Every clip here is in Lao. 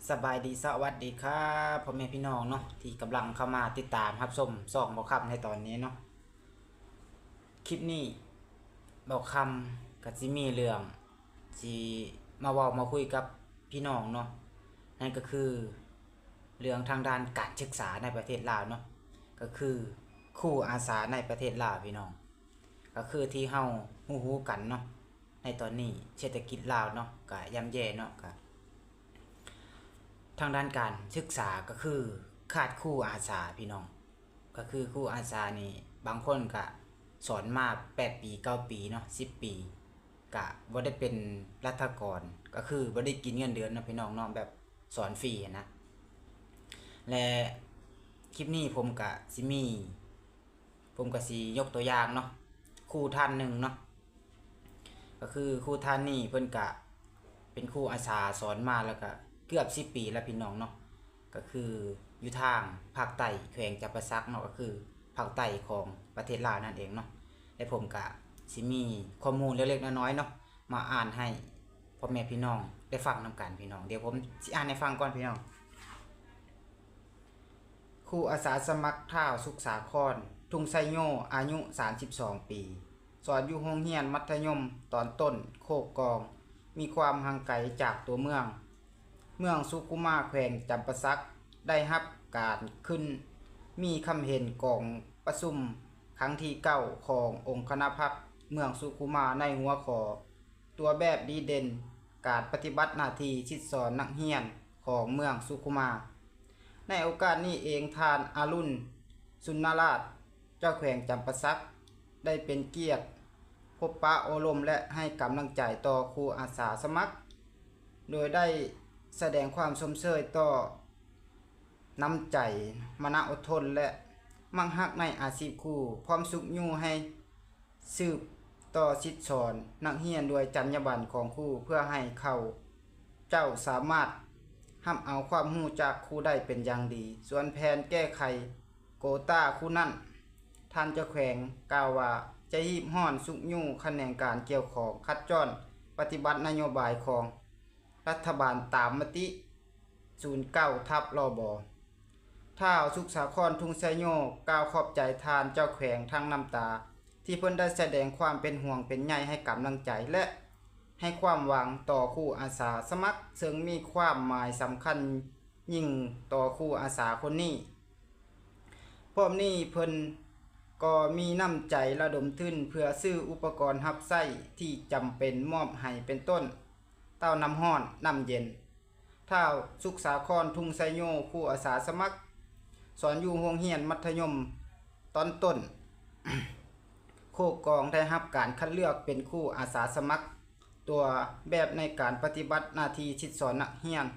ສະບາຍດີ ສະຫວັດດີຄັບ ພໍ່ແມ່ພີ່ນ້ອງເນາະ ທີ່ກຳລັງເຂົ້າມາຕິດຕາມຮັບຊົມຊ່ອງເບົາຄຳໃນຕອນນີ້ເນາະ. ຄລິບນີ້ເບົາຄຳກໍຊິມີເລື່ອງຊິມາເວົ້າມາຄຸຍກັບພີ່ນ້ອງເນາະ, ນັ້ນກໍຄືເລື່ອງທາງດ້ານການສຶກສາໃນປະເທດລາວເນາະ, ກໍຄືຄູອາສາໃນປະເທດລາວພີ່ນ້ອງ. ກໍຄືທີ່ເຮົາຮູ້ໆກັນເນາະ ໃນຕອນນີ້ເສດຖະກິດລາວເນາະ ກະຍ່ຳແຍ່ເນາະ, ກະທາງດ້ານການສຶກສາກໍຄືຂາດຄູອາສາພີ່ນ້ອງ. ກໍຄືຄູອາສານີ້ ບາງຄົນກະສອນມາແປດປີ ເກົ້າປີເນາະ ສິບປີ ກະບໍ່ໄດ້ເປັນລັດຖະກອນ, ກໍຄືບໍ່ໄດ້ກິນເງິນເດືອນເນາະພີ່ນ້ອງເນາະ, ແບບສອນຟຣີຫັ້ນນະ. ແລະ ຄລິບນີ້ຜົມກະຊິມີ ຜົມກໍຊິຍົກຕົວຢ່າງເນາະ ຄູທ່ານໜຶ່ງເນາະ, ກໍຄືຄູທ່ານນີ້ເພິ່ນກະເປັນຄູອາສາສອນມາແລ້ວກະເກືອບສິບປີແລ້ວພີ່ນ້ອງເນາະ, ກໍຄືຢູ່ທາງພາກໃຕ້ແຂວງຈຳປາສັກເນາະ, ກໍຄືພາກໃຕ້ຂອງປະເທດລາວນັ້ນເອງເນາະ. ແລະ ຜົມກະຊິມີຂໍ້ມູນເລັກໆນ້ອຍໆເນາະ ມາອ່ານໃຫ້ພໍ່ແມ່ພີ່ນ້ອງໄດ້ຟັງນຳກັນພີ່ນ້ອງ. ດຽວຜົມຊິອ່ານໃຫ້ຟັງກ່ອນພີ່ນ້ອງ. ຄູອາສາສະໝັກ ທ້າວ ສຸກສາຄອນ ທຸງໄຊໂຍ ອາຍຸສາມສິບສອງປີ, ສອນຢູ່ໂຮງຮຽນມັດທະຍົມຕອນຕົ້ນໂຄກກອງ, ມີຄວາມຫ່າງໄກຈາກຕົວເມືອງ. ເມືອງສຸຂຸມາ ແຂວງຈຳປາສັກ ໄດ້ຮັບການຂຶ້ນມີຄຳເຫັນກອງປະຊຸມຄັ້ງທີເກົ້າຂອງອົງຄະນະພັກເມືອງສຸຂຸມາ ໃນຫົວຂໍ້ ຕົວແບບດີເດັ່ນການປະຕິບັດໜ້າທີ່ສິດສອນນັກຮຽນຂອງເມືອງສຸຂຸມາ. ໃນໂອກາດນີ້ເອງ, ທ່ານ ອາລຸນ ສຸນນະລາດ ເຈົ້າແຂວງຈຳປາສັກ ໄດ້ເປັນກຽດພົບປະໂອ້ລົມ ແລະ ໃຫ້ກຳລັງໃຈຕໍ່ຄູອາສາສະໝັກ, ໂດຍໄດ້ສະແດງຄວາມຊົມເຊີຍຕໍ່ນ້ຳໃຈ, ມານະອົດທົນ ແລະ ມັກຮັກໃນອາຊີບຄູ, ພ້ອມຊຸກຍູ້ໃຫ້ ສືບຕໍ່ສິດສອນນັກຮຽນດ້ວຍຈັນຍາບັນຂອງຄູ ເພື່ອໃຫ້ເຂົາເຈົ້າສາມາດຮັບເອົາຄວາມຮູ້ຈາກຄູໄດ້ເປັນຢ່າງດີ. ສ່ວນແຜນແກ້ໄຂໂກຕາຄູນັ້ນ, ທ່ານເຈົ້າແຂວງກ່າວວ່າ ຈະຮີບຮ້ອນຊຸກຍູ້ຂະແໜງການກ່ຽວຂ້ອງ ຂັດຈ້ອນປະຕິບັດນະໂຍບາຍຂອງລັດຖະບານຕາມມະຕິ ສູນເກົ້າ ທັບ ລບ. ທ້າວ ສຸກສາຄອນ ທຸງໄຊໂຍ ກ່າວຂອບໃຈທ່ານເຈົ້າແຂວງທັງນ້ຳຕາ ທີ່ເພິ່ນໄດ້ສະແດງຄວາມເປັນຫ່ວງເປັນໃຍ ໃຫ້ກຳລັງໃຈ ແລະ ໃຫ້ຄວາມຫວັງຕໍ່ຄູອາສາສະໝັກ, ເຊິ່ງມີຄວາມໝາຍສຳຄັນຍິ່ງຕໍ່ຄູອາສາຄົນນີ້. ພ້ອມນີ້ເພິ່ນກໍມີນ້ຳໃຈລະດົມທຶນເພື່ອຊື້ອຸປະກອນຮັບໃຊ້ທີ່ຈຳເປັນມອບໃຫ້ ເປັນຕົ້ນ ເຕົ້ານ້ຳຮ້ອນ, ນ້ຳເຢັນ. ທ້າວ ສຸກສາຄອນ ທຸງໄຊໂຍ ຄູອາສາສະໝັກ ສອນຢູ່ໂຮງຮຽນມັດທະຍົມຕອນຕົ້ນໂຄກກອງ ໄດ້ຮັບການຄັດເລືອກເປັນຄູອາສາສະໝັກຕົວແບບໃນການປະຕິບັດໜ້າທີ່ສິດສອນນັກຮຽນ.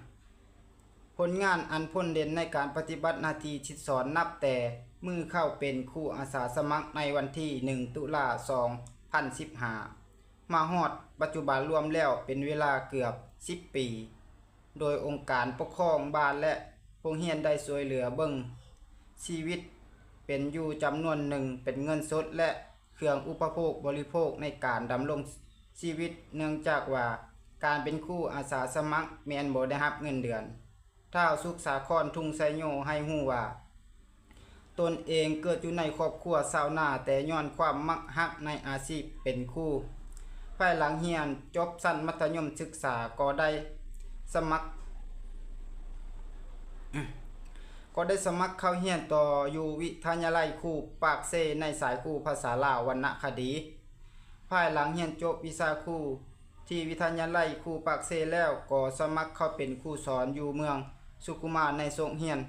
ຜົນງານອັນພົ້ນເດັ່ນໃນການປະຕິບັດໜ້າທີ່ສິດສອນ ນັບແຕ່ມື້ເຂົ້າເປັນຄູອາສາສະໝັກໃນວັນທີໜຶ່ງ ຕຸລາ ສອງພັນສິບຫ້າ ມາຮອດປັດຈຸບັນ ລວມແລ້ວເປັນເວລາເກືອບສິບປີ. ໂດຍອົງການປົກຄອງບ້ານ ແລະ ໂຮງຮຽນໄດ້ຊ່ວຍເຫຼືອເບິ່ງຊີວິດເປັນຢູ່ຈຳນວນໜຶ່ງ ເປັນເງິນສົດ ແລະ ເຄື່ອງອຸປະໂພກບໍລິໂພກໃນການດຳລົງຊີວິດ, ເນື່ອງຈາກວ່າການເປັນຄູອາສາສະໝັກແມ່ນບໍ່ໄດ້ຮັບເງິນເດືອນ. ທ້າວ ສຸກສາຄອນ ທຸງໄຊໂຍ ໃຫ້ຮູ້ວ່າ ຕົນເອງເກີດຢູ່ໃນຄອບຄົວຊາວນາ, ແຕ່ຍ້ອນຄວາມມັກຮັກໃນອາຊີບເປັນຄູ, ພາຍຫຼັງຮຽນຈົບຊັ້ນມັດທະຍົມສຶກສາກໍໄດ້ສະໝັກ ກໍໄດ້ສະໝັກເຂົ້າຮຽນຕໍ່ຢູ່ວິທະຍາໄລຄູປາກເຊ ໃນສາຍຄູພາສາລາວວັນນະຄະດີ. ພາຍຫຼັງຮຽນຈົບວິຊາຄູທີ່ວິທະຍາໄລຄູປາກເຊແລ້ວ, ກໍສະໝັກເຂົ້າເປັນຄູສອນຢູ່ເມືອງສຸຂຸມາ ໃນສົກຮຽນ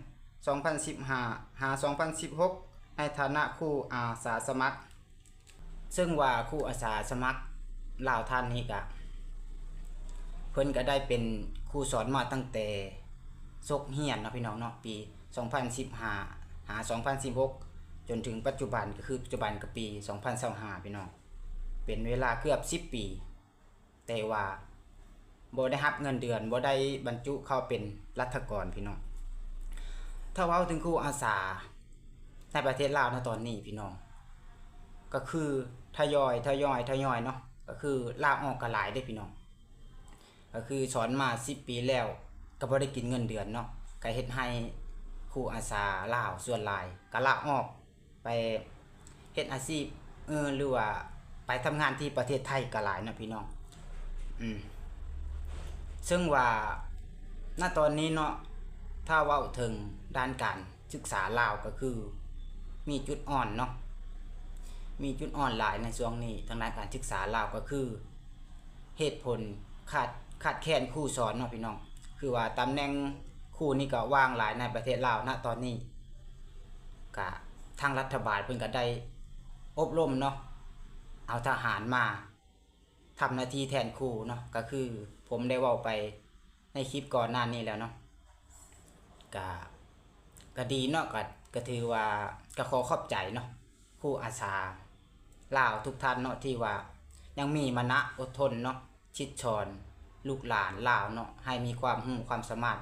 ສອງພັນສິບຫ້າ ຫາ ສອງພັນສິບຫົກ ໃນຖານະຄູອາສາສະໝັກ. ເຊິ່ງວ່າຄູອາສາສະໝັກລາວທ່ານນີ້ກະ ເພິ່ນກະໄດ້ເປັນຄູສອນມາຕັ້ງແຕ່ສົກຮຽນເນາະ ພີ່ນ້ອງເນາະ, ປີສອງພັນສິບຫ້າ ຫາ ສອງພັນສິບຫົກ ຈົນເຖິງປັດຈຸບັນ, ກໍຄືປັດຈຸບັນກໍປີສອງພັນຊາວຫ້າ ພີ່ນ້ອງ. ເປັນເວລາເກືອບສິບປີ, ແຕ່ວ່າບໍ່ໄດ້ຮັບເງິນເດືອນ, ບໍ່ໄດ້ບັນຈຸເຂົ້າເປັນລັດຖະກອນ ພີ່ນ້ອງ. ຖ້າເວົ້າເຖິງຄູອາສາໃນປະເທດລາວນະຕອນນີ້ ພີ່ນ້ອງ, ກໍຄືທະຍອຍ ທະຍອຍ ທະຍອຍເນາະ, ກໍຄືລາອອກກໍຫຼາຍເດ້ ພີ່ນ້ອງ. ກໍຄືສອນມາສິບປີແລ້ວ, ກໍບໍ່ໄດ້ກິນເງິນເດືອນເນາະ ກໍເຮັດໃຫ້ຄູອາສາລາວສ່ວນຫຼາຍກໍລາອອກໄປເຮັດອາຊີບອື່ນ ຫຼືວ່າໄປທຳງານທີ່ປະເທດໄທກໍຫຼາຍເນາະພີ່ນ້ອງ. ອືມ ເຊິ່ງວ່າ ນະຕອນນີ້ເນາະ ຖ້າເວົ້າເຖິງດ້ານການສຶກສາລາວກໍຄືມີຈຸດອ່ອນເນາະ ມີຈຸດອ່ອນຫຼາຍໃນຊ່ວງນີ້ ທາງດ້ານການສຶກສາລາວກໍຄື ເຫດຜົນຂາດ ຂາດແຄນຄູສອນເນາະພີ່ນ້ອງ ຄືວ່າຕຳແໜ່ງຄູນີ້ກໍວ່າງຫຼາຍໃນປະເທດລາວນະຕອນນີ້ ກະທາງລັດຖະບານເພິ່ນກໍໄດ້ອົບຮົມເນາະ ເອົາທະຫານມາທຳໜ້າທີ່ແທນຄູເນາະ ກໍຄືຜົມໄດ້ເວົ້າໄປໃນຄລິບກ່ອນໜ້ານີ້ແລ້ວເນາະ ກະ ກະດີເນາະ ກະ ກະຖືວ່າ ກະຂໍຂອບໃຈເນາະ ຄູອາສາລາວທຸກທ່ານເນາະ ທີ່ວ່າຍັງມີມານະອົດທົນເນາະ ຊິດສອນລູກຫຼານລາວເນາະ ໃຫ້ມີຄວາມຮູ້ຄວາມສາມາດ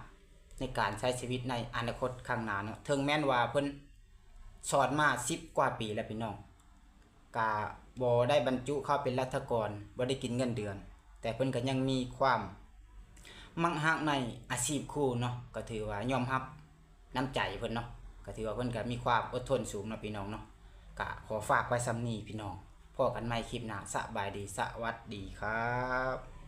ໃນການໃຊ້ຊີວິດໃນອະນາຄົດຂ້າງໜ້າເນາະ. ເຖິງແມ່ນວ່າເພິ່ນສອນມາສິບກວ່າປີແລ້ວພີ່ນ້ອງ ກະບໍ່ໄດ້ບັນຈຸເຂົ້າເປັນລັດຖະກອນ ບໍ່ໄດ້ກິນເງິນເດືອນ ແຕ່ເພິ່ນກໍຍັງມີຄວາມມັກຮັກໃນອາຊີບຄູເນາະ ກໍຖືວ່າຍອມຮັບ ນ້ຳໃຈເພິ່ນເນາະ ກໍຖືວ່າເພິ່ນກໍມີຄວາມອົດທົນສູງເນາະພີ່ນ້ອງເນາະ. ກໍຂໍຝາກໄວ້ສ່ຳນີ້ພີ່ນ້ອງ ພໍ້ກັນໃໝ່ຄລິບໜ້າ ສະບາຍດີ ສະຫວັດດີຄັບ.